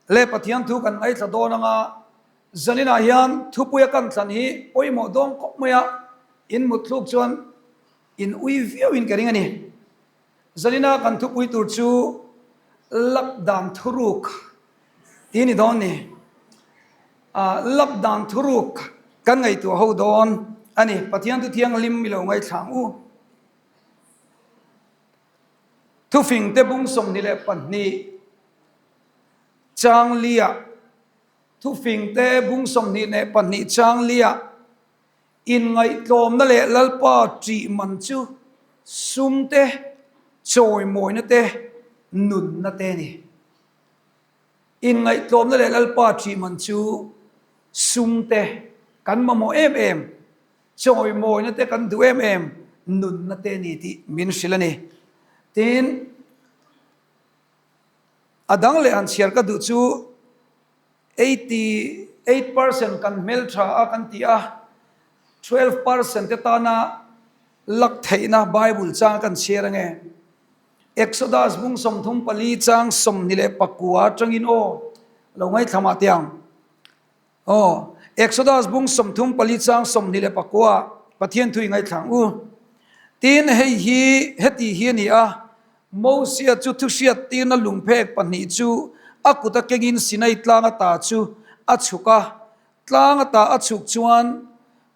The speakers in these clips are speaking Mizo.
Le Pathian thu kan ngaithla dawn anga zaninah hian thupuia kan thlan hi pawimawh dawn khawp mai a, in mutthluk chuan in ui viau in ka ring a ni. Zanina kan thupui tur chu lak dan thuruk tih a ni dawn ni. Lak dan thuruk kan ngaihtuah ho dawn a ni. Pathian thu thianghlim mi lo ngaithla ang u. Thufingte bung 22 chang liah Thufingte bung 22 chang liah Inngaihtlawmna leh Lalpa ṭih man chu sum te, chawimawina te, nunna te a ni. Inngaihtlawmna leh Lalpa ṭih man chu sum te kan mamawh em em, chawimawina te kan duh em em, nunna te a ni tih min hrilh a ni. Tin, a dang leh han chhiar ka duh chu, 88 percent kan hmeltha a kan ti a, 12 percent te tana lak theihna Bible chang kan chhiar ange. Exodus bung 34 chang 29 atangin aw lo ngaithla mah teh ang. Aw, Exodus bung 34 chang 29 Pathian thu i ngaithla ang u. Tin, hei hi heti hi a ni a, Mosia chu thuhriattirna lungphek pahnih chu a kut a kengin Sinai tlang ata chu a chhuk a. Tlang ata a chhuk chuan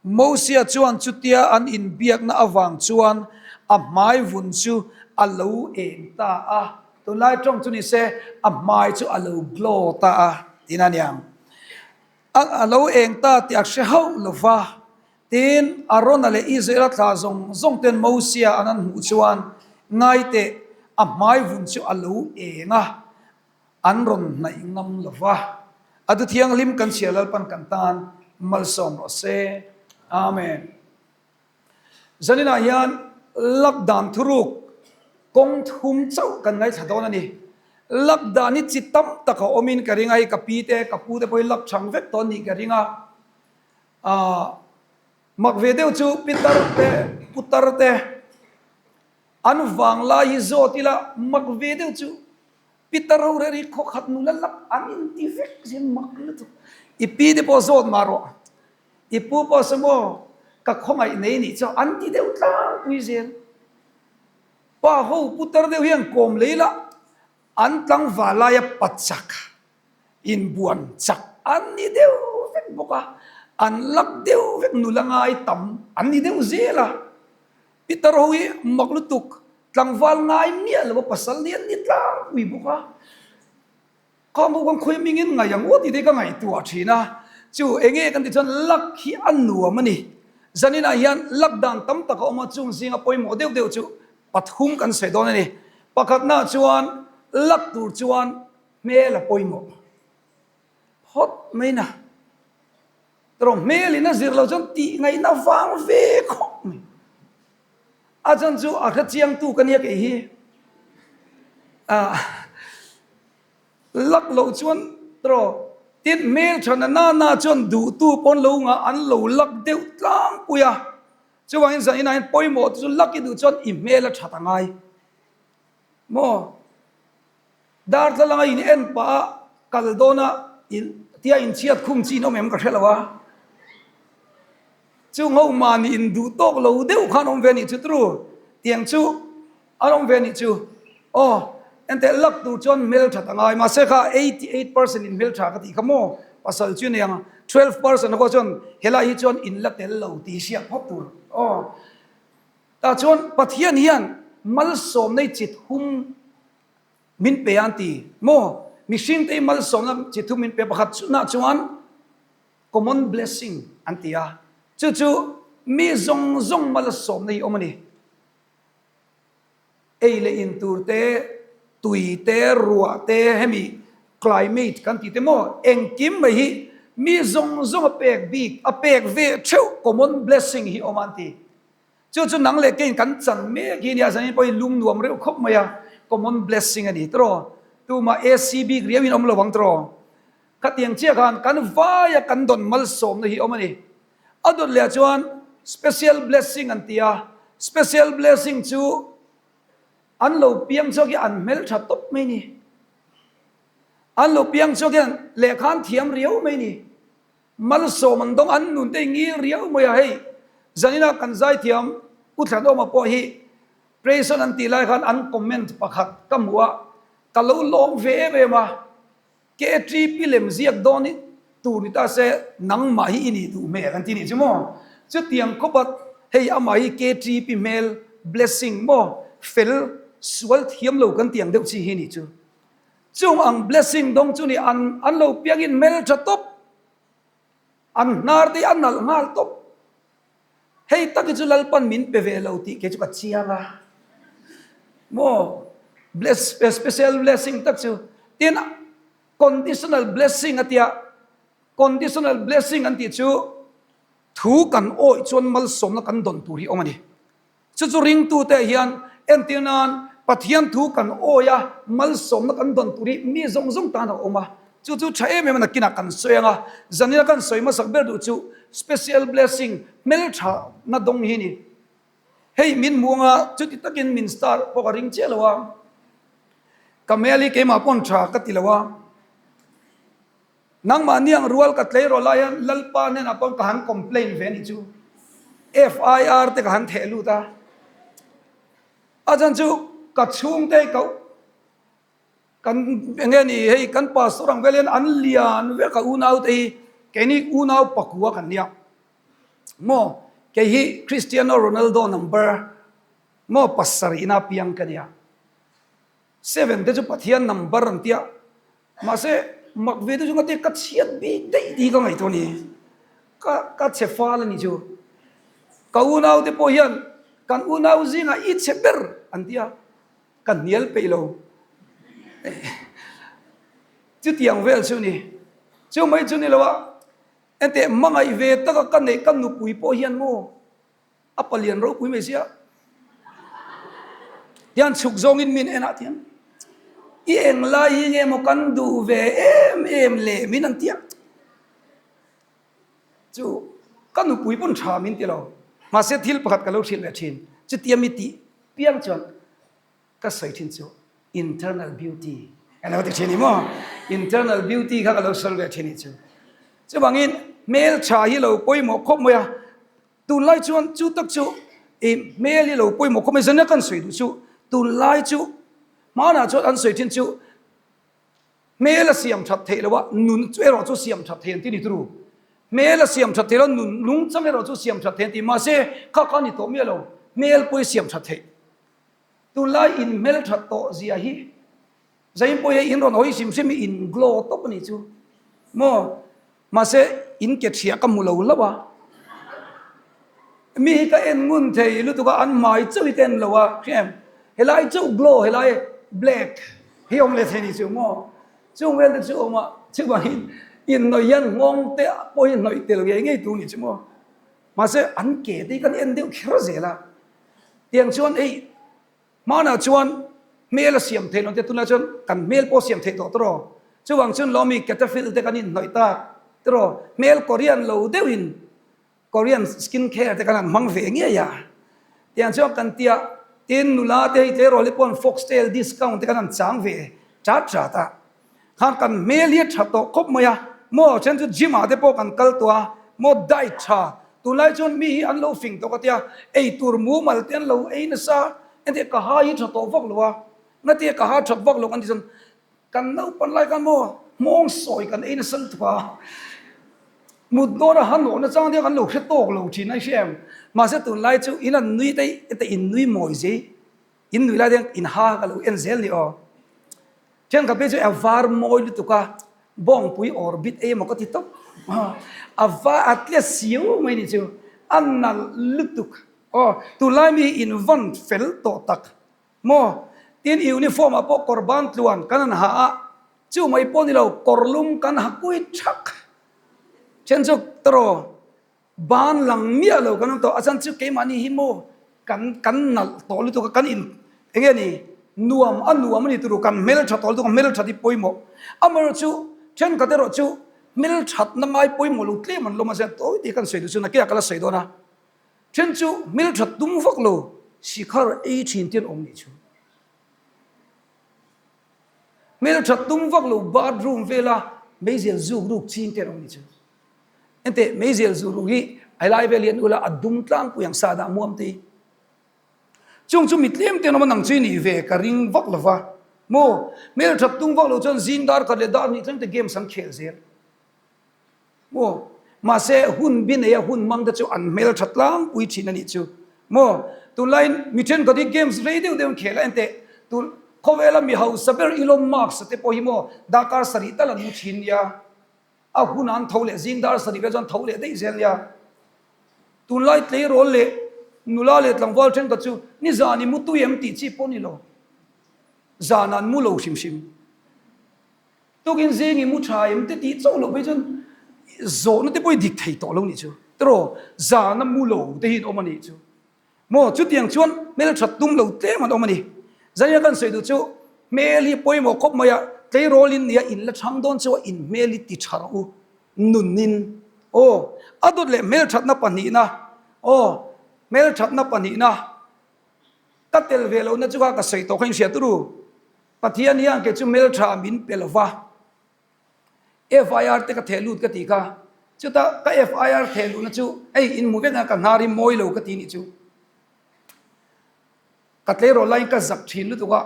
Mosia chuan chutia an inbiakna avang chuan a hmai vun chu a lo eng ta a. Tunlai tawng chu nise a hmai chu a lo glow ta a tihna a niang. A lo eng ta tih a hre hauh lo va. Tin, Arona leh Israela thla zawng zawng ten Mosia an an hmuh chuan, Ngai teh, a hmai vun chu a lo eng a, an rawn hnaih ngam lo va. A du thianghlim kan chhia Lalpan kan tan malsawm rawh se. Amen. Zaninah hian lak dan thuruk kawng thum chauh kan ngaithla dawn a ni. Lak dan hi chi tam tak a awmin ka ring a, hei ka pi te, ka pu te pawh hi lak chhang vek tawh an nih ka ring a. Aaa mak ve deuh chu pitar te putar te an vang lai hi zawt ila mak ve deuh chu pitar ho reh hi khawkhat nula lak an inti vek zin mak lutuk i pi te pawh zawt mah rawh i pu pawh saw maw ka khawngaih nei nih chuan an ti deuh tlangpui zel pa ho putar deuh hian kawm lei la an tlangval laia pachak Inbuan chak an ni deuh vek bawk a, an lak deuh vek nula ngai tam an ni deuh zel a. Peter ho hi mak lutuk, tlangval ngai miah lo a pasal ni an ni tlangpui bawk a. Khang ho khan khawi mingin ngaih ang aw tih te hi ka ngaihtuah thin a, chu enge kan tih chuan lak hi a nuam a ni. Zaninah hian lak dan tam tak a awm a, chung zinga pawimawh deuh deuh chu pathum kan sawi dawn a ni. Pakhatnaah chuan lak tur chuan Hmel a pawimawh phawt mai na. Erawh hmel in a zir lo chuan tih ngaihna vang ve khawp mai. A chan chu a hre chiang tu ka nia kei hi. Ah lak loh chuan erawh tin hmel tha na na chuan duh tu pawn lo ngah an lo lak deuh tlangpui a. Chuvangin zan inah hian pawimawh te chu lak i duh chuan i hmel a that a ngai maw. Darthlalang a in en pah a kal dawn a in tia in chhiat khum chi in awm em ka hre lo a, chung ho mahni in duh tawk lo deuh khan awm ve nih chu tru tiang chu an awm ve nih chu aw enteh lak tur chuan hmeltha ta ngai mahse kha 88% in hmeltha ka tih kha maw pasal chu nia 12% ho chuan helai hi chuan in la tel lo tih hriat phawt tur aw tah chuan Pathian hian malsawmna i chit hum Min pe an ti maw? Mihringte i malsawmna chi thu min pe pakhat chunah chuan common blessing an ti a, chu chu mi zawng zawng malsawmna hi awm a ni. Ei leh in tur te, tui te, ruah te, hemi climate kan tih te maw, engkim mai hi mi zawng zawng a pek bik, a pek ve theuh common blessing hi awm a an ti. Chu chu nang leh keiin kan chan mek hi nia, zanin pawhin lung nuam reuh khawp mai a, common blessing a ni tawh. Tumah AC bik riauin awm lo ang tawh. Khatiang chiah khan kan vaia kan dawn malsawmna hi awm a ni. A dawt leh ah chuan special blessing an ti a, special blessing chu an lo piang chhuak hi an hmeltha tawp mai a ni. An lo piang chhuak hian lehkha an thiam riau mai ni. Malsawm an dawng an nun te ngil riau mai a hei. Zanina kan zaithiam U Thlanawma pawh hi Praise-on an tih lai khan an comment pakhat ka hmu a, ka lo lawm ve em em a. KTP lem ziak dawn i tur ni ta se nangmah hi i nih duh hmel an ti nih chu maw? Chutiang khawpa hei amah hi KTP hmel blessing maw fel sual thiam lo kan tih ang deuh chi hi nih chu. Chung ang blessing dawng chu ni an an lo piangin hmel tha tawp an hnar te hi a nalh nghal tawp. Hei tak hi chu Lalpan min pe ve lo tih kei chu ka chiang a. Maw bless special blessing tak chu tin conditional blessing a tia conditional blessing an tih chu thu kan awih chuan malsawmna kan dawn tur hi awm a ni. Chu chu ringtute hian entir nan Pathian thu kan awi a, malsawmna kan dawn tur hi mi zawng zawng tan a awm a. Chu chu tha em em a nakinah kan sawi ang a, zanina kan sawi hmasak ber duh chu special blessing hmeltha na dawng hi a ni. Hei min hmu anga chuti takin min star pawh ka ring chiah lo a, ka hmel hi keimah pawn tha ka ti lo a. Nangmah niang rual ka tlei rawh lai hian Lalpa hnenah pawh ka han complain ve anih chu. FIR te ka han theh lut a. A chhan chu ka chhungte hi ka kan enge ni hei kan pastor ang vel hian an lian vek a unau te hi keini unau pakua kan nia. Maw kei hi Cristiano Ronaldo number maw pasarihna piang ka nia. Seven te chu Pathian number an tia. Mahse, mak ve te chu ngate ka chhiat bik daih tih ka ngaihtuah a ni. Ka ka chhe fal a ni chu. Ka unau te pawh hian kan unau zingah i chhe ber an ti a, ka hnial peih lo. Chutiang vel chu ni. Chu mai chu ni lo a, enteh hmangaih ve taka ka neih ka nupui pawh hian maw A palian ropui mai sia. Tian chhuk zawngin min enah tian i eng lai hi nge maw kan duh ve em em le min an tia. Chu ka nupui pawn tha min ti lo. Mahse thil pakhat ka lo hrilh leh thin. Chutia mi tih piang chuan ka sawi thin chu internal beauty ka lo ti thin i maw. Internal beauty kha ka lo sawi ve thin i chu. Chuvangin hmeltha hi lo pawimawh khawp mai a. Tunlai chuan chu tak chu i hmel hi lo pawimawh khawp mai, zan kan sawi duh chu tunlai chu hmanah chuan an sawi thin chu hmel a siam that theih loh a, nun chu erawh chu siam that thei an ti ni turu. Hmel a siam that theih loh a, nun nungchang erawh chu siam that thei an ti, mahse kha kha a ni tawh miah lo, hmel pawh hi siam that theih. Tunlai inhmel that tawh zia hi Zain pawh hi in rawn hawi hrim hrim hi in glow tawp a nih chu maw? Mahse in ke thiah ka hmu lo hlauh a, mi hi ka en ngun thei lutuk a, an hmai chauh hi ka en lo a, hria em? Helai chauh glow helai black hi awm leh thei nih chu maw? Chung vel te chu awm a, chuvangin inhnawih hian nghawng te pawh hi hnawih tel ngei ngei tur nih chu maw? Mahse an ke te hi kan en deuh kher zel a, tiang chuan hei Hmanah chuan hmel a siam theih loh te tunah chuan kan hmel pawh siam theih tawh tawh. Chuvang chuan lawmi cataphyll te kan inhnawih tak tawh. Hmel Korean lo deuhin Korean skin care te kan han hmang ve ngei a. Tiang chuan kan tia tin nula te hei tleirawl hi pawh foxtail discount te kan han chang ve chat chat a. Khan kan hmel hi a tha tawh khawp mai a, maw then chu gym ah te pawh kan kal tawh a, maw diet tha, tunlai chuan mi hi an lo fing tawh ka tia, ei tur mumal te an lo ei nasa, entir ka ha hi tha tawh vak lo a, ngatia ka ha that vak lo kan ti chuan kan naupan lai khan maw hmawng sawi kan ei nasa lutuk a, mut dawn a ha nawh na chang te kan lo hre tawk lo thin a i hria em, mahse tunlai chu in an nui te te in nui mawi zei. In nui lai te hian in ha ka lo en zel ni aw. Thenkhat phei chu a var mawi lutuk a, bawngpui orbit ei emaw ka ti tawp. A var a tle siau mai ni chu, a nalh lutuk. Aw, tunlai mi hi in van fel tawh tak maw? Tin uniform ah pawh kawr ban tluan kan han ha a, chu mai pawh ni lo, kawr lum kan ha kui thak. Then chu tawraw. Ban lang miah lo kan awm tawh, a chhan chu keimahni hi maw kan kan nalh tawh lutuk a, kan in eng nge ni nuam a nuam a ni turu kan hmeltha tawh lutuk a, hmelthat hi pawimawh. Amaherawhchu thenkhat erawh chu hmelthatna ngai pawimawh lo tlem an lawm a, zia tawi tih kan sawi duh chu nakinah ka la sawi dawn a, then chu hmelthat tum vak lo sikhar ei thin te an awm nih chu. Hmelthat tum vak lo bathroom vela meizial zuk ruk ching te an awm ni chu. Enteh meizial zuk ruk hi a helai vel hian ula a dum tlangpui ang sa dah muam te hi. Chung chu mi tlem te an awm a nang chu i nih ve ka ring vak lo va maw. Hmelthat tum vak lo chuan zing dar khat leh dar hnih thleng te games an khel zel. Maw? Mahse, hun bi neia hun hmang te chu an hmel tha tlangpui thin a nih chu. Maw? Tunlaiin mi thenkhat hi games rei deuh deuh an khel a, enteh, tun khawvela mi hausa ber Elon Musk-a te pawh hi maw darkar sarih tal an mu thin nia, a hunah an tho leh zing dar sarih vel chuan tho leh daih zel nia. Tunlai tleirawl leh nula leh tlangval thenkhat chu nizan i mu tui em tih chi pawh ni lo, zanah an mu lo hrim hrim. Tukin zing i mu tha em te tih chauh loh phei chuan zawhna te pawh i dik thei tawh lo nih chu. Tiraw zana mu lo te hi an awm a nih chu. Maw chutiang chuan hmelthat tum lo tlem an awm a ni. Zaia kan sawi duh chu hmel hi pawimawh khawp mai a, tleirawl in nia in la chhang dawn chu a in hmel hi ti tha rawh u nunnin. Aw a dawt leh hmelthatna pahnihna aw hmelthatna pahnihna ka tel ve lohna chu kha ka sawi tawh kha in hria turu. Pathian hian kei chu hmeltha min pe lo va, FIR te ka theh lut ka tih kha, chutah ka FIR theh luhna chu hei in hmu vek ang ka hnar hi mawi lo ka ti nih chu. Ka tleirawl laiin ka zak thin lutuk a,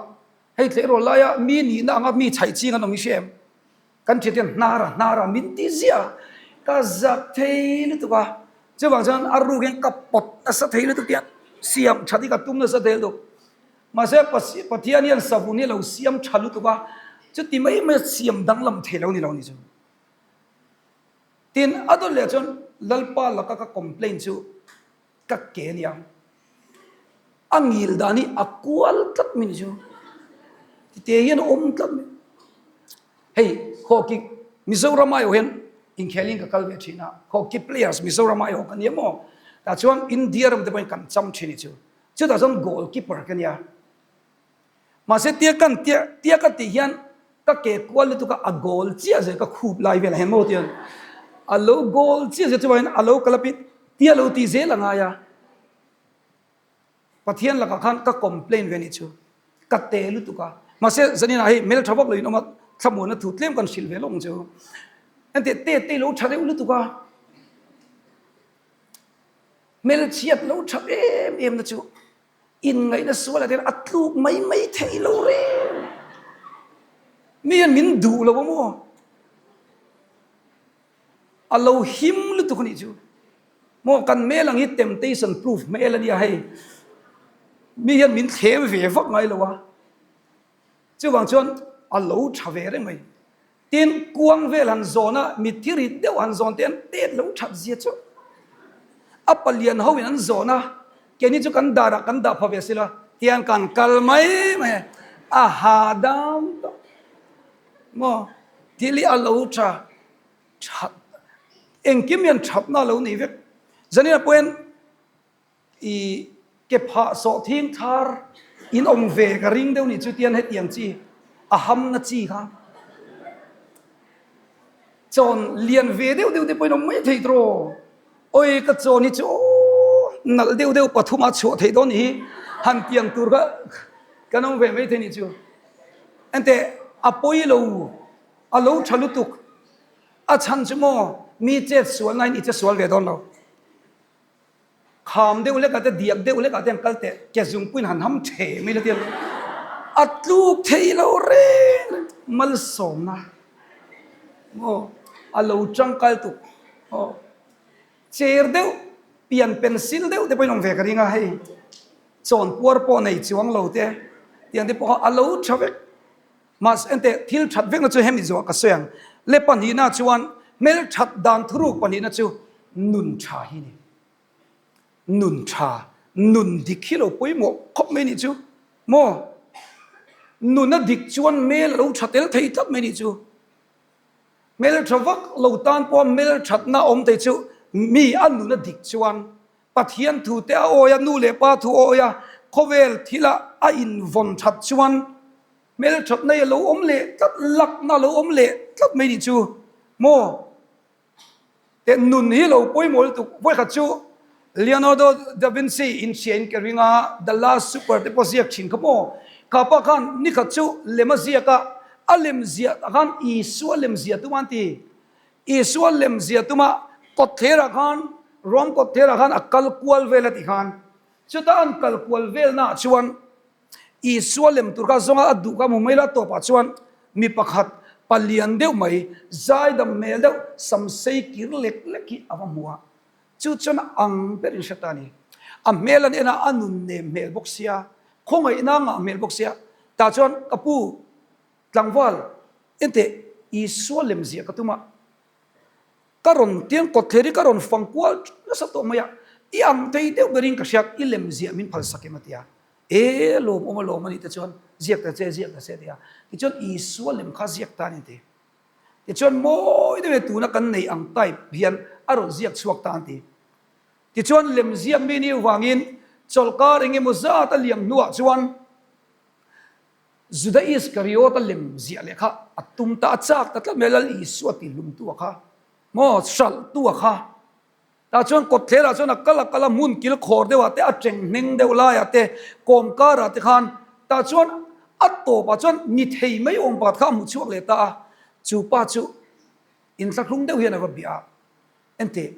hei tleirawl laia mi nihna anga mi chhaih ching an awm hi hre em? Kan thiat hian hnar a hnar a min ti ziah a, ka zak thei lutuk a, chuvang chuan a ruk hian ka pawt nasa thei lutuk hian siam that hi ka tum nasa thei lutuk. Mahse Pathian hian savun hi a lo siam tha lutuk a, chuti mai mai a siam danglam thei lo ni lo ni chu. Tin, a dawt leh chuan Lalpa laka ka complain chu ka ke nia. A ngil dan hi a kual tlat mai ni chu. Tite hian a awm tlat mai. Hei, hockey Mizoram aiawh hian inkhelin ka kal ve thin a, hockey players Mizoram aiawh ka nia maw? Tah chuan India ram te pawhin kan cham thin ni chu. Chutah chuan goal keeper ka nia. Mahse tia kan tia tia ka tih hian ka ke kual lutuk a, a goal chiah zel ka khup lai velah hian maw tiang a lo goal chiah zel chuvangin a lo kal a pit tia lo tih zel a ngai a. Pathian lakah khan ka complain ve nih chu ka te lutuk a. Mahse zaninah hei hmeltha vak lo in awm a, thlamuanna thu tlem kan hrilh ve lawk ang chu. Engteh te te lo tha deuh lutuk a. Hmelchhiat lo tha em em na chu inngaihna sual ah te hian a tluk mai mai theih lo reng. Mi hian min duh lo a maw? A lo him lutuk a nih chu. Maw kan hmel ang hi temptation proof hmel a nia hei. Mi hian min thlem ve vak ngai lo a. Chuvang chuan a lo tha ve reng mai. Tin, kuang vel han zawn a, mitthi rit deuh han zawn te an tet lo that zia chu. A palian ho in an zawn a, keini chu kan darah kan dah pha ve sila, tiang kan kal mai mai a, a hahdam tawh maw? Thil hi a lo tha that, engkim hian thatna a lo nei vek. Zanin ah pawh hian I ke phah sawh thing thar in awm ve ka ring deuh nih chu tian hetiang chi a ham na chi kha chawn lian ve deuh deuh te pawhin awm mai thei tawh awi ka chawn hi chu nalh deuh deuh pathum a chhuah theih dawn hi han tiang tur kha kan awm ve mai thei nih chu enteh a pawi lo a lo tha lutuk a chhan chu maw mi chet sual na in i che sual ve dawn lo. Kham deuh hlekah te diak deuh hlekah te an kal teh ke zungpuiin han ham the mai la tia a tluk thei lo reng reng malsawmna maw a lo tangkai tuk aw cher deuh pian pencil deuh te pawhin awm ve ka ring a hei chawn puar pawh nei chuang lo te tiang te pawh kha a lo tha vek. Mahse enteh thil that vekna chu hemi zawh ka sawi ang. Le pahnihna chuan hmel that dan thuruk pahnihna chu nun tha hi ni. Nun tha, nun dik hi lo pawimawh khawp mai nih chu. Maw? Nun a dik chuan hmel a lo tha tel thei tlat mai nih chu. Hmel tha vak lo tan pawha hmel thatna awm thei chu mi a nun a dik chuan Pathian thu te a awi a, nu leh pa thu a awi a, khawvel thila a invawn that chuan Hmelthatna hi a lo awm leh tlat, lakna a lo awm leh tlat mai nih chu maw? Teh nun hi lo pawimawh lutuk. Vawikhat chu Leonardo da Vinci inchhiain ka ring a, The Last Supper te pawh ziak thin kha maw? Kha pa khan nikhat chu lem a ziak a, A lem ziah tah khan Isua lem ziah tuma an ti. Isua lem ziah tuma kawtthlerah khan, Rom kawtthlerah khan a kal kual vel a ti khan. Chuta an kal kual velnaah chuan Isua lem tur kha zawnga a duh kha hmu mai la tawpah chuan mi pakhat palian deuh mai, zaidam hmel deuh, samsei kir lek lek hi a va hmu a. Chu chuan a ang ber in hre ta a ni. A hmel an en a, a nun nem hmel bawk sia, khawngaihna a ngah hmel bawk sia. Tah chuan ka pu tlangval enteh Isua lem ziah ka tum a, ka rawn tiang kawt thler hi ka rawn fang kual nasa tawh mai a, i ang thei deuh berin ka hriat i lem ziah min phal sak em a ti a. E lawmawm a lawm a nih te chuan ziak ta che ziak ta che a ti a. Tichuan Isua lem kha ziak ta a ni a ti. Tichuan mawi deuh hian tuna kan neih ang type hian a rawn ziak chhuak ta an ti. Tichuan lem ziak mi ni avangin chawlhkar eng emaw zat a liam hnuah chuan Juda Iskariot-a lem ziah leh kha a tum ta, a chak ta tlat mai a, Lal Isua tihlumtu a kha maw hralhtu a kha. Tah chuan kawtthlerah chuan a kal a kal a, hmun kil khawr deuhah te, a teng hneng deuh laiah te, kawm karah te khan tah chuan a tawpah chuan ni thei mai awm pakhat kha a hmuh chhuak leh ta a, chu pa chu inthlahrung deuh hian a va bia a, Enteh,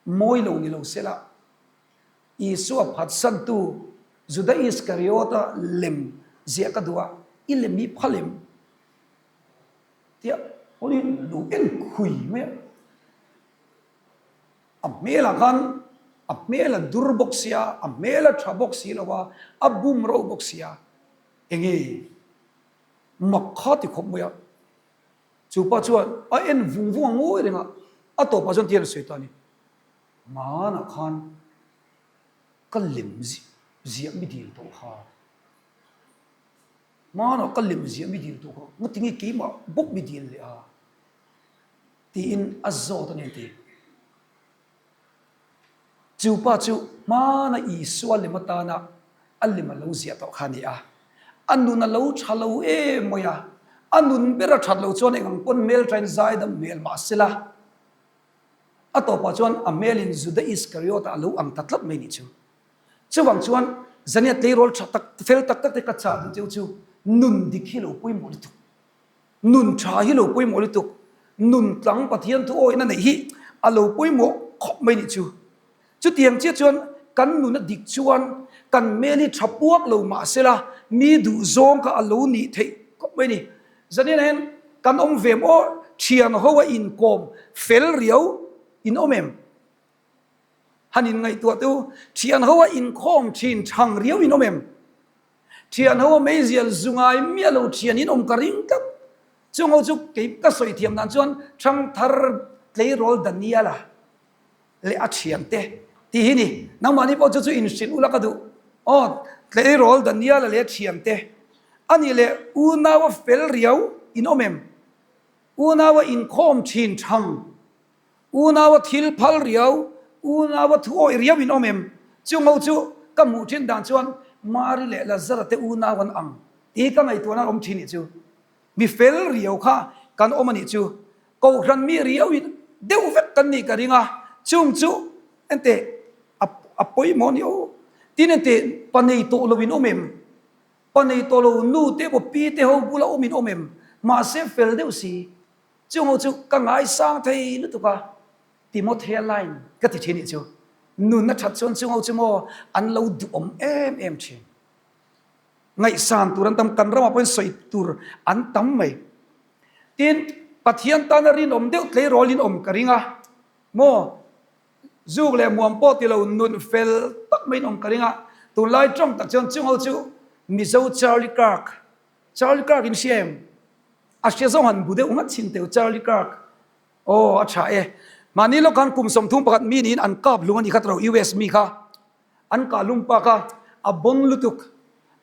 mawi lo ni lo sela, Isua phatsantu Juda Iskariota lem ziah ka duh a, i lem hi phal em? Tia pawhin lu en khui mai a, a hmelah khan a hmel a dur bawk sia, a hmel a tha bawk si lo a, a bum reuh bawk sia, enge mak kha ti khawp mai a, chu pa chuan a en vung vung a ngawi reng a, a tawpah chuan tihian a sawi ta a ni, Hmanah khan ka lem ziah mi dil tawh kha. Hmanah ka lem ziah mi dil tawh kha, ngatinge keimah bawk mi dil leh a? tiin a zawt a ni an ti. Chu pa chu hmana Isua lem atana a lem a lo ziah tawh kha a ni a. A nun a lo tha lo em mai a, a nun ber a that loh chuan eng ang pawn hmel thain zaidam hmel mah sela, a tawpah chuan a hmelin Juda Iskariot-a a lo ang ta tlat mai nih chu. Chuvang chuan Zania tleirawl tha tak, fel tak tak te ka chah duh cheu chu nun dik hi lo pawimawh lutuk, nun tha hi lo pawimawh lutuk, nun tlang Pathian thu awihna neih hi a lo pawimawh khawp mai nih chu. Chutiang chiah chuan kan nun a dik chuan kan hmel hi tha puak lo mah sela mi duh zawng kha a lo nih theih khawp mai ni. Zanian hian kan awm ve maw thian ho a inkawm fel riau in awm em? Han in ngaihtuah teh u, thian ho a inkhawm thin thang riau in awm em? Thian ho a meizial zu ngai miah lo thian in awm ka ring tlat. Chung ho chu kei ka sawi thiam dan chuan Thangthar tleirawl Daniela leh a thian te tih hi ni. Nangmahni pawh chu chu in hrilh ula ka duh. Aw, tleirawl Daniela leh a thian te a nih leh unau a fel riau in awm em? Unau a inkhawm thin thang Unaua thil phal riau, unaua thu awih riau in awm em? Chung ho chu ka hmuh thin dan chuan Mari leh Lazara te unau an ang tih ka ngaihtuahna a awm thin nih chu. Mi fel riau kha kan awm a nih chu. Kohhran mi riau in deuh vek kan nih ka ring a, chung chu enteh a pawimawh a ni aw. Tin enteh pa nei tawh lo in awm em? Pa nei tawh lo nu te emaw pi te ho bula awm in awm em? Mahse fel deuh si. Chung ho chu ka ngaisang thei lutuk a, Timothea line ka ti thin nih chu. Nun a that chuan chung ho chu maw an lo duhawm em em thin. Ngaihsan tur an tam, kan ramah pawhin sawi tur an tam mai. Tin, Pathian tana rinawm deuh tleirawl in awm ka ring a, maw zuk leh muam pawh ti lo nun fel tak mai in awm ka ring a. Tunlai tawng tak chuan chung ho chu Mizo Charlie Kirk, Charlie Kirk in hria em? A hria zawng han bu deuh nghat chhin teu Charlie Kirk. Aw a tha e. Mahni lawk khan kum 31 mi niin an kap hlum a ni kha tawh US mi kha. An kah hlum pa kha a bon lutuk.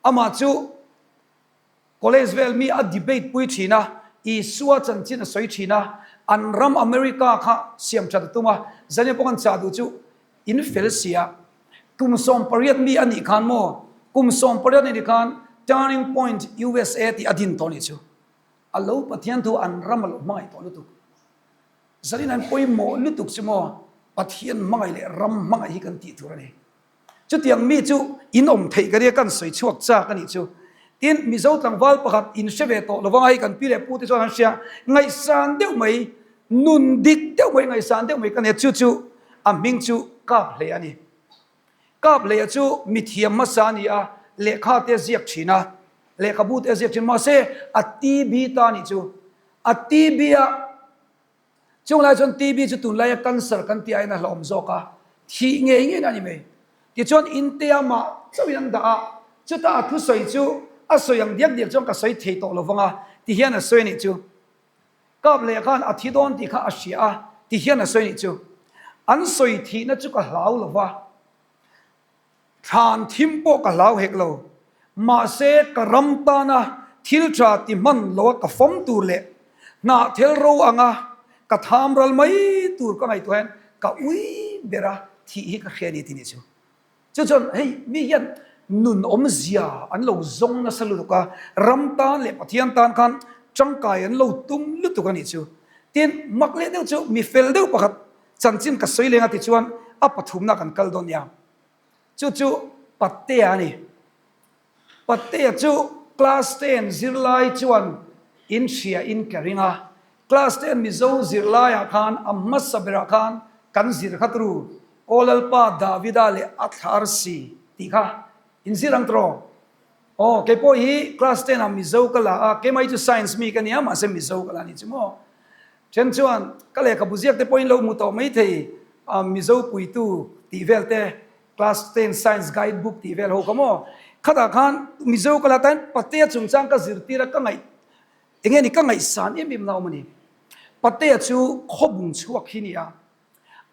Amah chu college vel mi a debate pui thin a, Isua chanchin a sawi thin a, an ram America kha siam that a tum a, Zania pawh kan chah duh chu in fel sia. Kum 18 mi a nih khan maw? Kum 18 a nih khan Turning Point USA tih a din tawh a nih chu. A lo Pathian thu an ram a lo hmangaih tawh lutuk. Zanin an pawimawh lutuk chu maw Pathian hmangaih leh ram hmangaih hi kan tih tur a ni. Chutiang mi chu in awm theih ka ria kan sawi chhuak chak a nih chu. Tin, Mizo tlangval pakhat in hre ve tawh lovang a, hei kan pi leh pu te chuan an hria, ngaihsan deuh mai, nun dik deuh mai, ngaihsan deuh mai ka nia, chu chu a hming chu Kap Hlei a ni. Kap Hleia chu mithiam hmasa a ni a, lehkha te a ziak thin a, lehkhabu te a ziak thin, mahse a TB ta a nih chu, a TB a, Chung lai chuan TB chu tunlaia cancer kan tih aiin a hlauhawm zawk a, thih ngei ngei na a ni mai. Tichuan Intea mah chauhin an dah a, chutah a thusawi chu a sawi ang diak diak chuan ka sawi thei tawh lo vang a, ti hian a sawi a nih chu. Kap leh khan a thi dawn tih kha a hria a, ti hian a sawi a nih chu. An sawi thihna chu ka hlau lo va. Thlan thim pawh ka hlau hek lo. Mahse, ka ram tana thil tha ti hman loa ka fawm tur leh hnahthel ro anga ka tham ral mai tur ka ngaihtuah hian ka ui ber a, thih hi ka hria a ni ti nih chu. Chu chuan hei mi hian nun awmzia an lo zawng nasa lutuk a, ram tan leh Pathian tan khan tangkai an lo tum lutuk a nih chu. Tin, mak leh deuh chu mi fel deuh pakhat Chanchin ka sawi leng a ti chuan a pathumna kan kal dawn nia. Chu chu Patea a ni. Patea chu class ten zirlai chuan in hria in ka ring a. Class ten Mizo zirlaiah khan a hmasa berah khan kan zir khat ru. Aw Lalpa Davida leh a thla arsi tih kha in zir ang tawh. Aw, kei pawh hi class ten ah Mizo ka la a, keimah hi chu science mi ka nia mahse Mizo ka la ni chu maw. Then chuan ka lehkhabu ziak te pawhin lo hmu tawh maithei a Mizo puitu tih vel te, class ten science guide book tih vel ho kha maw. Khatah khan Mizo ka la tain Patea chungchang ka zirtir a ka ngaih enge ni ka ngaihsan em em na awm a ni. Patea chu khawbung chhuak hi ni a.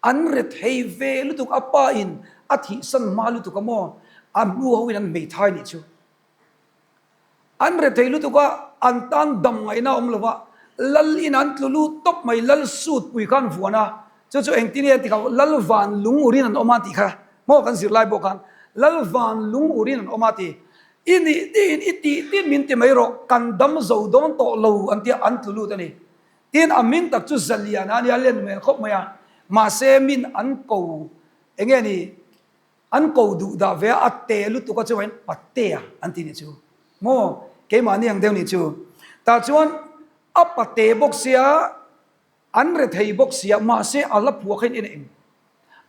An rethei ve lutuk, a pa in a thihsan hma lutuk a maw? A hnu ho in an hmeithai nih chu. An rethei lutuk a, an tan dam ngaihna a awm lo va, Lal in an tlu lut tawp mai, Lal sut pui kha an vuan a, chu chu engtin nge an ti kha, Lal van lung urin an awm a tih kha maw kan zirlai pawh khan Lal van lung urin an awm a ti. I nih tiin i tih tin min ti mai rawh, kan dam zo dawn tawh lo an tia an tlu lut a ni. Tin, a min tak chu Zaliana a nia, len hmel khawp mai a. Mahse, min an ko, eng nge ni, an ko duh dah ve a, a te lutuk a chuan Patea an ti nih chu. Maw, keimahni ang deuh nih chu. Tah chuan a pate bawk sia, an rethei bawk sia, mahse a la phuah kha in en eng.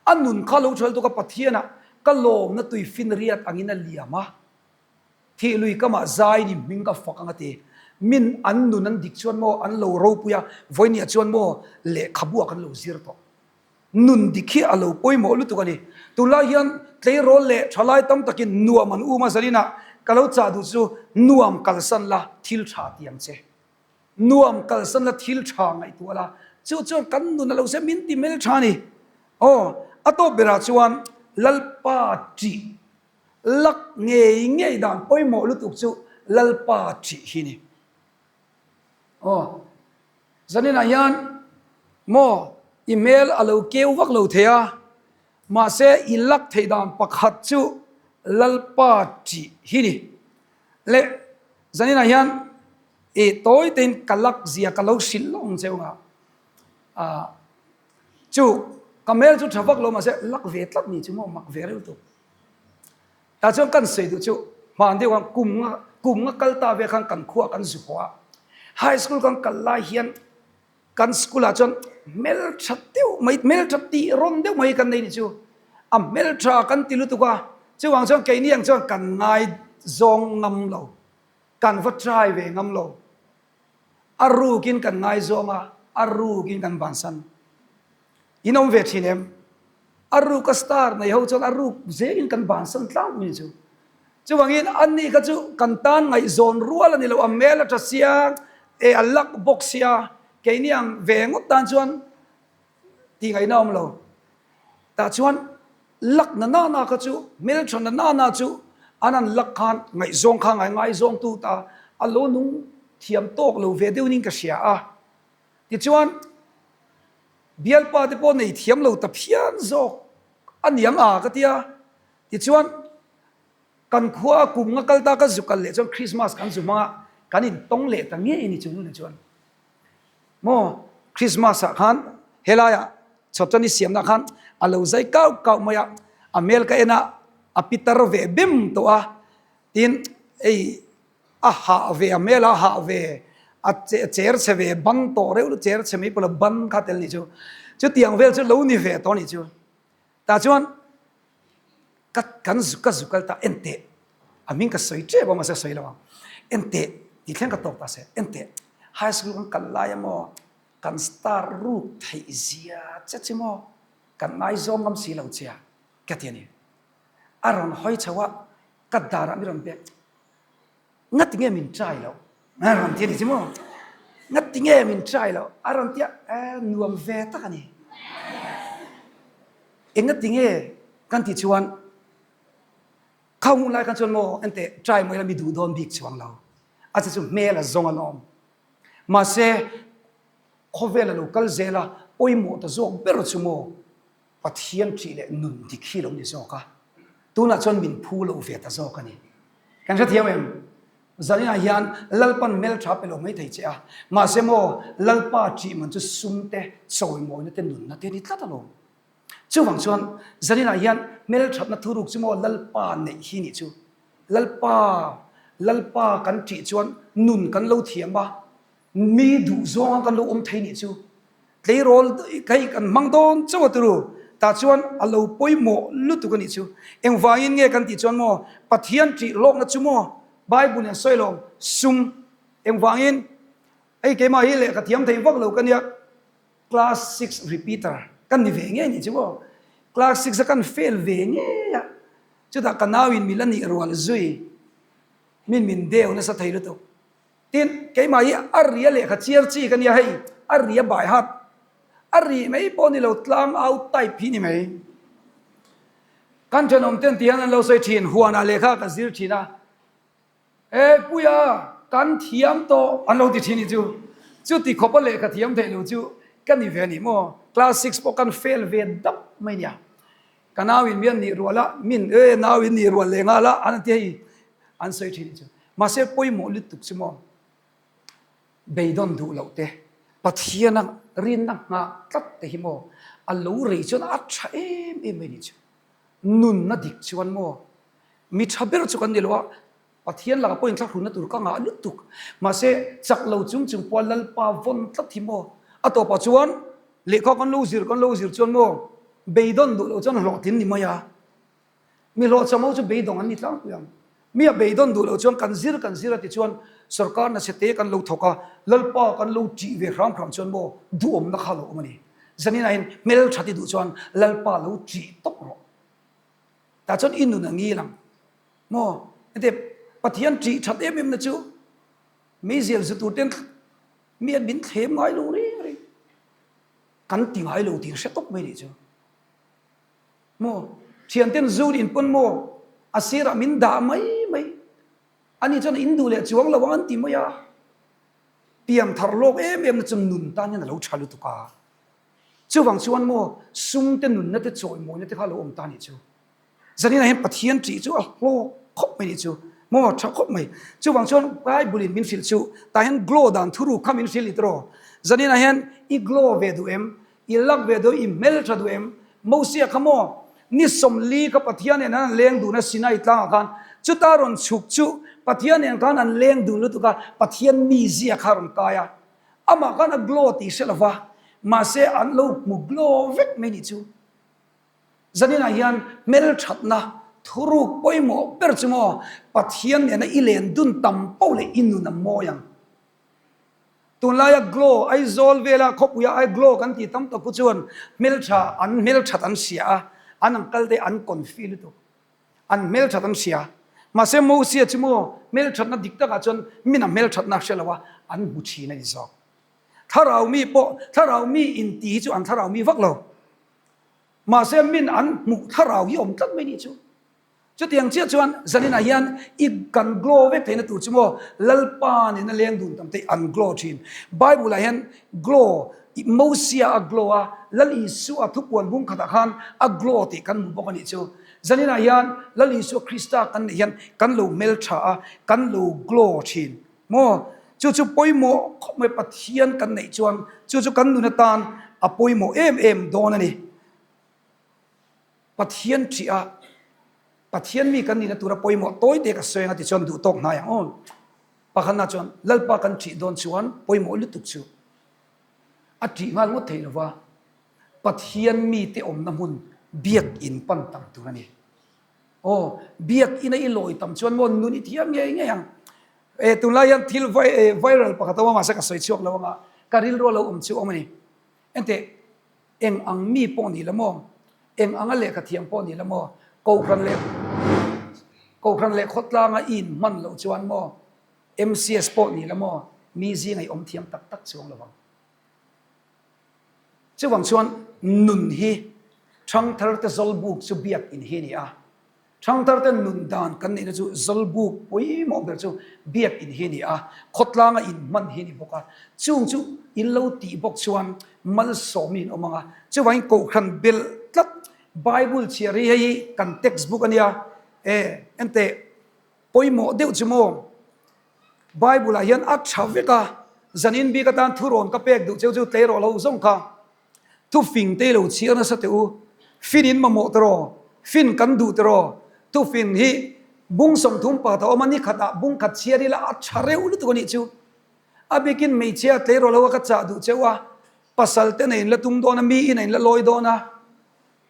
A nun kha lo ṭhal tuk a, Pathianah ka lawmna tui finriat angin a liam a. Thih lui kamah zai ni hming ka fak ang a ti. Min an nun an dik chuan maw an lo ropui a, vawinia chuan maw lehkhabu ah kan lo zir tawh. Nun dik hi a lo pawimawh lutuk a ni. Tunlai hian tleirawl leh thalai tam takin nuam an um a, Zalina ka lo chah duh chu nuam kalsan la thil tha ti ang che. Nuam kalsan la thil tha ngaihtuah la, chu chuan kan nun a lo se min ti hmel tha a ni. Aw, a tawp berah chuan Lalpa ṭih. Lak ngei ngei dan pawimawh lutuk chu Lalpa ṭih hi ni. Aw, zaninah hian maw i hmel a lo keu vak lo thei a, mahse i lak theih dan pakhat chu Lalpa ṭih hi ni. Le zaninah hian i tawi tein ka lak zia ka lo hrilh lawk ang che u nga, ah chu ka hmel chu ṭha vak lo mahse lak ve tlat ni chu maw mak ve reuh tuk. Tah chuan kan sawi duh chu hman deuh khan kum nga kum nga kal ta ve khan kan khua kan zu haw a, high school kan kal lai hian kan school ah chuan hmeltha deuh mai hmeltha tih rawn deuh mai kan nei ni chu a hmeltha kan ti lutuk a, chuvang chuan keini ang chuan kan ngai zawng ngam lo, kan va try ve ngam lo. A rukin kan ngaizawng a, a rukin kan bansan. In awm ve thin em? A ruk a star nei ho chuan a ruk zelin kan bansan tlang mai chu. Chuvangin ani kha chu kan tan ngaihzawn rual a ni lo, a hmel a tha sia, e a luck bawk sia, keini ang ve ngawt tan chuan tih ngaihna awm lo. Tah chuan luck na nana kha chu, hmeltha na nana chu an an luck khan ngaihzawng kha ngai ngaizawngtu ta a lo nung thiam tawk lo ve deuhin ka hria a. Tichuan bialpa te pawh nei thiam lo ta phian zawk a niang a ka tia. Tichuan kan khua kum nga kal ta ka zu kal leh chuan Christmas kan zu hmang a, kan intawng leh ta ngei a ni chu nunah chuan. Maw Christmas ah khan helaiah chhawpchani siamna khan a lo zai kau kau mai a, a hmel ka en a, a pitar ve bem tawh a, tin ei. A hah ve, a hmel a hah ve, a cher chhe ve, ban tawh reuh cher chhe mai pawh ban kha tel nih chu. Chutiang vel chu lo ni ve tawh nih chu. Tah chuan ka kan zu ka zu kal ta en teh a hming ka sawi tep a mahse ka sawi lo ang en teh tih thleng ka tawk ta se en teh high school kan kal lai a maw kan star ruk theih zia che chu maw kan ngaizawng ngam si lo che a ka ti a ni a rawn hawi chho a ka darah mi rawn pek Ngati nge min try loh? A rawn ti a ni chu maw? Ngati nge min try loh? A rawn ti a, eh nuam ve tak a ni. Engati nge kan tih chuan kha hun lai khan chuan maw enteh try mai la mi duh dawn bik chuang lo. A che chu hmel a zawng alawm. Mahse khawvel a lo kal zel a, pawimawh ta zawk ber chu maw Pathian ṭih leh nun dik hi lo ni zawk a, tunah chuan min phu lo ve ta zawk a ni. Kan hrethiam em? Zaninah hian Lalpan hmelṭha pe lo mai thei che a, mahse maw Lalpa ṭih man chu sum te, chawimawina te, nunna te a ni tlat alawm. Chuvang chuan zaninah hian hmelṭhatna thuruk chu maw Lalpa neih hi nih chu. Lalpa, Lalpa kan ṭih chuan nun kan lo thiam a, Mi duh zawnga kan lo awm thei nih chu tleirawl hei kan hmang dawn chauh a turu tah chuan a lo pawimawh lutuk a nih chu. Engvangin nge kan tih chuan maw Pathian ṭih lawkna chu maw Bible in a sawi lo sum engvangin hei keimah hi lehkha thiam thei vak lo ka nia class six repeater kan ni ve ngei nih chu maw class six a kan fail ve ngei a chutah ka nau in mi la nih rual zui min min deu nasa thei lutuk. Tin, keimah hi a ri a lehkha chiar chi ka nia hei, a ri a bai hat, a ri mai pawh ni lo tlang au type hi ni mai. Kan thenawm ten ti hian an lo sawi thin, huanah lehkha ka zir thin a, E Puia, kan thiam tawh an lo ti thin hi chu, chuti khawpa lehkha thiam theih lo chu ka ni ve a ni maw, class six pawh kan fail ve dap mai nia. Ka nau in mian nih rual a, min e nau in nih rual leh nghal a, an ti hei an sawi thin chu. Mahse pawimawh lutuk chu maw beidawn duh loh te, Pathiana rinna nghah tlat te hi maw a lo rei chuan a tha em em mai ni chu. Nunna dik chuan maw mi tha ber chu kan ni lo a, Pathian lakah pawhin thlahrunna tur ka ngah lutuk. Mahse, chak lo chung chung pawha Lalpa vawn tlat hi maw? A tawpah chuan lehkha kan lo zir kan lo zir chuan maw beidawn duh loh chuan hlawhtlin ni mai a. Mi hlawhchham ho chu beidawng an ni tlangpui ang. Mi a beidawn duh loh chuan kan zir kan zir a ti chuan sorkar nasa te kan lo thawk a, Lalpa kan lo ṭih ve hram hram chuan maw duhawmna kha a lo awm a ni. Zaninah hian hmelṭha ti duh chuan Lalpa lo ṭih tawp rawh. Tah chuan i nun a ngil ang. Maw? Heti Pathian ṭih ṭhat em em na chu meizial zu tur ten mi an min thlem ngai lo reng reng. Kan ti ngai lo tih hre tawp mai nih chu. Maw? Thian ten zu in pawn maw a sirah min dah mai mai. Ani chuan in duh leh chuang lo ang an ti mai a. Pian thar lawk em em na chu nun tan hian a lo ṭha lutuk a. Chuvang chuan maw sum te nunna te chawimawina te kha a lo awm ta nih chu. Zaninah hian Pathian ṭih chu a hlawk khawp mai nih chu. Maw ṭha khawp mai. Chuvang chuan Bible in min hrilh chu tah hian glow dan thuruk kha min hrilh ni tawh. Zaninah hian i glow ve duh em? I luck ve duh em? I hmelṭha duh em? Mosia kha maw ni 40 kha Pathian nen an leng dun a Sinai tlangah khan chuta rawn chhuk chu Pathian nen khan an leng dun lutuk a Pathian mizia kha a rawn kai a. Amah khan a glow tih hre lova mahse an lo hmu glow vek mai nih chu. Zaninah hian hmelthatna thuruk pawimawh ber chu maw Pathian nena i len dun tam poh leh i nun a mawi ang. Tunlaia glow Aizawl vela khawpuia ai glow kan tih tam tak khu chuan hmeltha an hmelthat an hria a, an ang kal te an confi lutuk. An hmelthat an hria. Mahse Mosia chu maw hmelthatna dik takah chuan mina hmelthatna a hre lo a, an hmu thin a ni zawk. Thlarau mi pawh thlarau mi inti hi chu an thlarau mi vak lo. Mahse min an hmuh thlarau hi awm tlat mai nih chu. Chutiang chiah chuan zaninah hian i kan glow vek theihna tur chu maw Lalpa nena leng dun tam te an glow thin. Bible ah hian glow Mosia a glow a, Lal Isua thupuan bung khatah khan a glow tih kan hmu bawk a nih chu. Zaninah hian Lal Isua Krista kan neih hian kan lo hmeltha a, kan lo glow thin. Maw? Chu chu pawimawh khawp mai Pathian kan neih chuan chu chu kan nun atan a pawimawh em em dawn a ni. Pathian ṭih a, Pathian mi kan nihna tura pawimawh tawi te ka sawi anga tichuan duh tawk hnai ang aw. Pakhatna chuan Lalpa kan ṭih dawn chuan pawimawh lutuk chu a ṭih nghal ngawt thei lova, Pathian mite awmna hmun biakin pan tam tur a ni. Aw, biakina i lawi tam chuan maw nun i thiam ngei ngei ang. E, tunlai hian thil viral pakhat a awm a, mahse ka sawi chhuak lo anga ka rilru a lo awm chu awm a ni. Enteh, eng ang mi pawh ni la maw, eng anga lehkha thiam pawh ni la maw, kohhran leh kohhran leh khawtlanga i inhman loh chuan maw, MCS pawh ni la maw, mi zinga i awm thiam tak tak chuang lo vang. Chuvang chuan nun hi ṭhangtharte zawlbuk chu biakin hi a ni a. Ṭhangtharte nun dan kan neihna chu zawlbuk pawimawh ber chu biakin hi a ni a, khawtlanga inhman hi a ni bawk a. Chung chu in lo tih bawk chuan malsawmin in awm ang a. Chuvangin kohhran belh tlat Bible chhiar hi hei hi kan textbook a nia. E, enteh pawimawh deuh chu maw? Bible ah hian a tha vek a, zanin bik atan thurawn ka pek duh cheu chu tleiraw lo zawng kha thufing te lo chhiar nasa teh u, fin in mamawh teraw, fin kan duh teraw, thufing hi bung 30 pakhat a awm a, ni khatah bung khat chhiar ila a tha reuh lutuk a nih chu. A bikin hmeichhia tleiraw lo a ka chah duh cheu a, pasal te nei in la tum dawn a, mi in a in la lawi dawn a,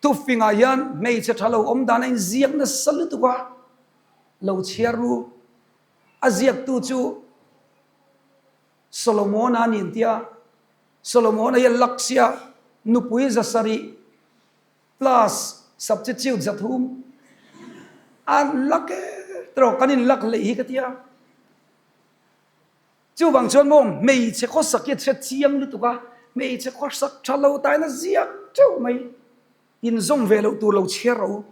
thufing ah hian hmeichhe tha lo awm dan a inziak nasa lutuk a, lo chhiar ru. A ziaktu chu Solomona a ni an ti a, Solomona hi a Laksia nupui 700 plus substitute 300 a lak e tawh kan in lak hleih hi ka ti a. Chuvang chuan maw hmeichhe khawsak hi a hre chiang lutuk a, hmeichhe khawsak tha lo tain a ziak teuh mai. Inzawm ve loh tur lo chhiar rawh u.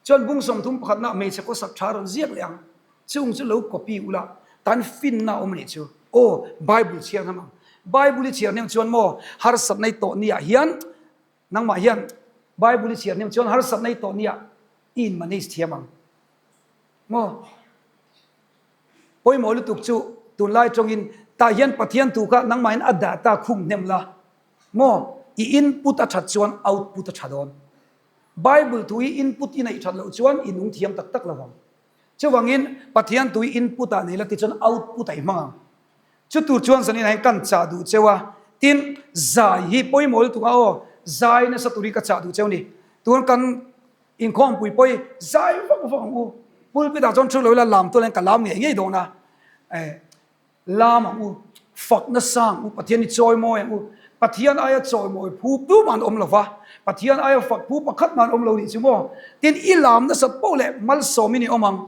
Chuan bung 30 pakhatna hmeichhe khawsak tha rawn ziak leh ang. Chung chu lo copy ula, tan finna a awm a nih chu. Aw, Bible chhiar hnam ang. Bible i chhiar hnem chuan maw harsatna i tawh niah hian nangmah hian Bible i chhiar hnem chuan harsatna i tawh niah i in manage thiam ang. Maw? Pawimawh lutuk chu tunlai tawngin tah hian Pathian thu kha nangmahin a data khum hnem la. Maw? I input a that chuan output a tha dawn. Bible thu hi input i neih that loh chuan i nung thiam tak tak lo vang. Chuvangin Pathian thu hi input ah nei la tichuan output ah i hmang ang. Chu tur chuan zanin ah hian kan chah duh cheu a, tin zai hi pawimawh lutuk a aw, zai nasa tur hi ka chah duh cheu a ni. Tun kan inkhawmpui pawh hi zai vak vak ang u. Pulpit ah chuan thu lo ila lam tual hian ka lam ngei ngei dawn a. Lam ang u, fak nasa ang u, Pathian hi chawimawi ang u. Pathian aia chawimawi phu tumah an awm lo va, Pathian aia fak phu pakhat mah an awm lo nih chu maw? Tin, i lam nasat poh leh malsawmin i awm ang.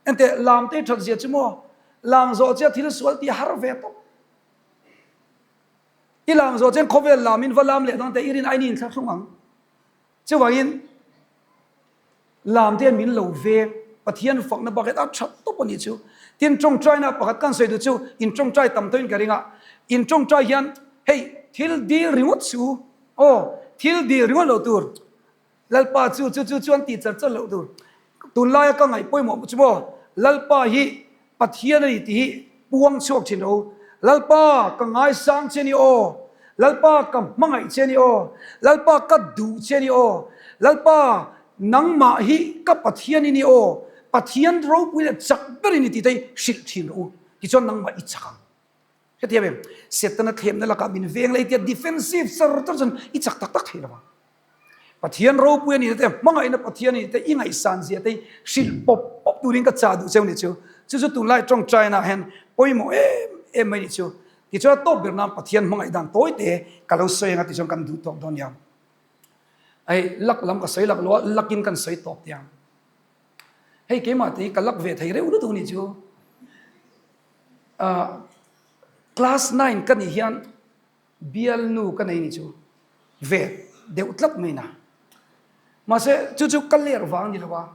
Enteh, lam te that zia chu maw? Lam zawh chiah thil sual tih a har ve tawp. I lam zawh chuan khawvel lamin va lam leh dawn teh i rin aini inthlahrung ang. Chuvangin, Lam te min lo veng, Pathian fakna bakah a tha tawp a nih chu. Tin, tawngtaina pakhat kan sawi duh chu in tawngtai tam tawhin ka ring a, in tawngtai hian hei thil dil ringawt chu aw, thil dil ringawt loh tur, Lalpa chu chu chu chuan tih char char loh tur. Tunlaia ka ngaih pawimawh chu maw, Lalpa hi Pathian a ni tih hi puang chhuak thin rawh u. Lalpa ka ngaisang che ni aw, Lalpa ka hmangaih che ni aw, Lalpa ka duh che ni aw, Lalpa nangmah hi ka Pathian i ni aw, Pathian ropui leh chak ber i ni tih te hi hrilh thin rawh u. Tichuan nangmah i chak ang. Hetiang em, Setana thlemna lakah min veng leh i tia defensive char char chuan i chak tak tak thei lo ang. Pathian ropui a nih te, hmangaihna Pathian a nih te, i ngaihsan zia te hi hrilh pawp pawp turin ka chah duh cheu nih chu. Chu chu tunlai tawngtaina ah hian pawimawh em em mai nih chu. Tichuan a tawp ber nan Pathian hmangaih dan tawi te ka lo sawi anga tichuan kan duh tawk dawn nia. Hei lak lam ka sawi lak lo a, lakin kan sawi tawp teh ang. Hei keimah te hi ka lak ve thei reuh lutuk nih chu. Ah class nine ka nih hian Bialnu ka nei ni chu ve deuh tlat mai na. Mahse chu chu ka ler vang ni lo a,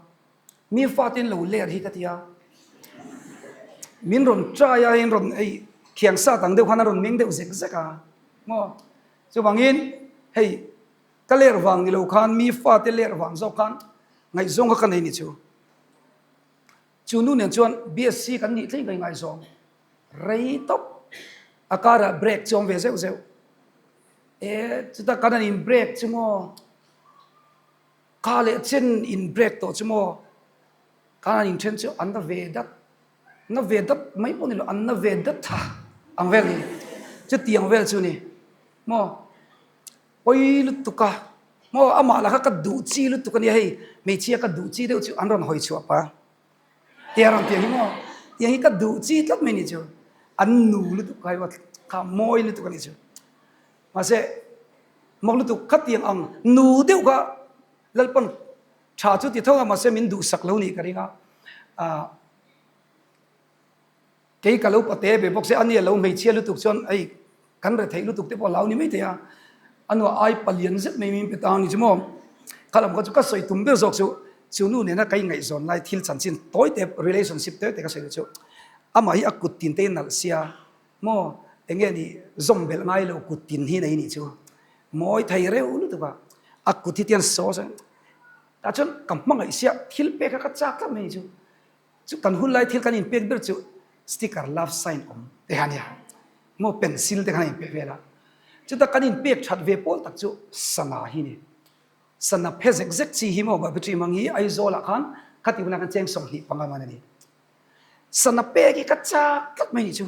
mi fatin lo ler hi ka ti a. Min rawn try a, in rawn hei thiang sat ang deuh khan a rawn meng deuh zek zek a maw. Chuvangin hei ka ler vang ni lo khan mi fate ler vang zawk khan ngaihzawng kha ka nei ni chu. Chu nu nen chuan BSc kan nih thleng ka ingaihzawng. Rei tawp. A karah break chu awm ve zeuh zeuh. E chuta kan han in break chu maw? Kha leh chen in break tawh chu maw? Kan han inthen chu an la ve dat. Na ve dat mai pawh ni lo, an na ve dat tha ang vel ni. Chutiang vel chu ni maw? Pawi lutuk a, maw amah lah kha ka duh chi lutuk a nia hei, hmeichhia ka duh chi deuh chu an rawn hawi chhuah pa. Tia rawn tiang hi maw? Tiang hi ka duh chi tlat mai ni chu. An nu lutuk kha hi kha mawi lutuk a ni chu. Mahse mak lutuk khatiang ang nu deuh kha Lalpan tha chu ti tho a mahse min duhsak lo nih ka ring a. Ah kei ka lo pate ve bawk se a nia lo hmeichhia lutuk chuan hei kan retheih lutuk te pawh a hlau ni maithei a. A nuah ai palian zet mai min pe ta a ni chu maw. Kha lam kha chu ka sawi tum ber zawk chu chu nu nena ka ingaihzawn lai thil chanchin tawi te relationship tawi te ka sawi chu amah hi a kut tin te in nalh sia maw eng nge ni zawm belh ngai lo kut tin hi nei nih chu mawi thei reuh lutuk a a kut hi tian saw saw tah chuan ka hmangaih sia thil pek kha ka chak tlat mai chu chu kan hun lai thil kan inpek ber chu sticker love sign awm te kha nia maw pencil te khan a inpek vel a chuta kan inpek that ve pawl tak chu sana hi ni sana phe zek zek chi hi maw battery hmang hi Aizawl ah khan khati hunah khan cheng 25 man a ni sana pek hi ka chak tlat mai ni chu.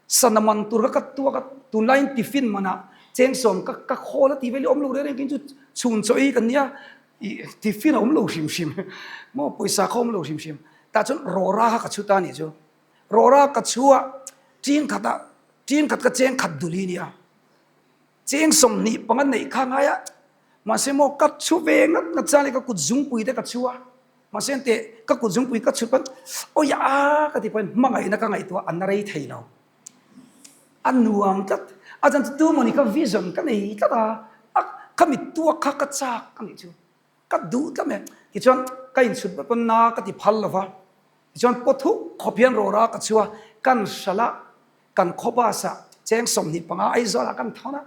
Sana man tur kha ka tuak a, tunlaiin tiffin manah cheng sawm ka ka khawl a tih vel hi awm lo reng reng khin chu chhun chaw ei kan nia ih tiffin a awm lo hrim hrim maw pawisa kha awm lo hrim hrim tah chuan rawra kha ka chhut a nih chu rawra ka chhu a ṭing khatah ṭing khat ka cheng khat dul hi nia cheng 25 neih kha ngai a mahse maw ka chhu ve ngat ngat chuan ka kut zungpui te ka chhu a. Mahse teh ka kut zungpui ka chhut pawn awi a ka ti pawhin hmangaihna ka ngaihtuah a na rei thei lo. A nuam tlat. A chan chu tu mawni kha vision ka nei tlat a, a ka mittuak kha ka chak a nih chu. Ka duh tlat mai. Tichuan ka inchhut vat pawn na ka ti phal lo va. Tichuan paw thuk khawp hian rawra ka chhu a, kan hralh a, kan khaw bus ah cheng 25 Aizawl ah kan thawn a.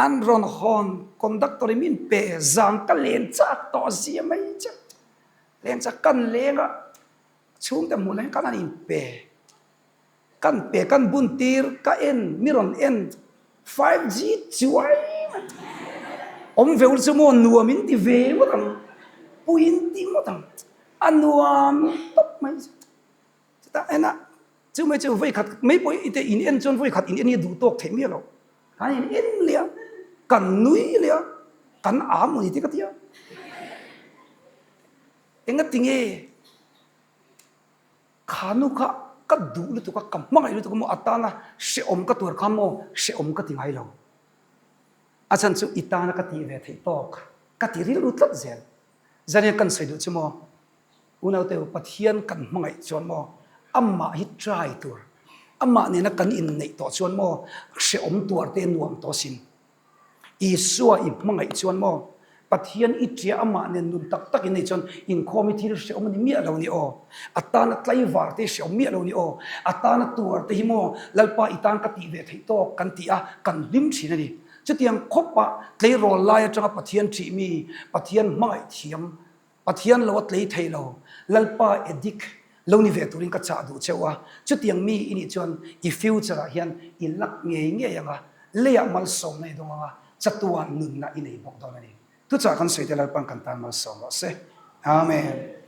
An rawn hawn conductor in min pe zan ka len chak tawh zia mai che. Len chak kan leng a, chhungte hmuh leng kan an in pe. Kan pe kan bun tir ka en mi rawn en 5G chuai mai. Awm ve ul chu maw nuam in ti ve ngawt ang, pui in ti ngawt ang. A nuam tawp mai che. Chutah en a chu mai chu vawi khat mai pawh i te in en chuan vawi khat in en hi a duh tawk theih miah lo. Kan in en leh a, kan nui leh a, kan am ani tih ka ti a. Engati nge kha nu kha ka duh lutuk a, ka hmangaih lutuk a maw atana hrehawm ka tuar kha maw hrehawm ka ti ngai lo. A chhan chu i tana ka tih ve theih tawk ka ti rilru tlat zel. Zanian kan sawi duh chu maw Unaute u, Pathian kan hmangaih chuan maw, amah hi try tur, amah nena kan inneih tawh chuan maw, hrehawm tuar te nuam tawh asin. Isua i hmangaih chuan maw, Pathian i ṭia amah nen nun tak tak inneih chuan inkhawm hi thil hrehawm a ni miah lo ni aw. A tana tlaivar te hi hrehawm miah lo ni aw. A tana tuar te hi maw, Lalpa i tan ka tih ve theih tawk kan ti a, kan hlim ṭhin a ni. Chutiang khawpah tleirawl lai aṭanga Pathian ṭih mi, Pathian hmangaih thiam Pathian lo a tlei thei lo, Lalpa edik lo ni ve turin ka chah duh cheu a, chutiang mi i nih chuan i future ah hian i lak ngei ngei ang a, leiah malsawmna i dawng ang a, chatuan nunna i nei bawk dawn a ni. Thuchah kan sawi te Lalpa'n kan tan malsawm rawh se. Amen.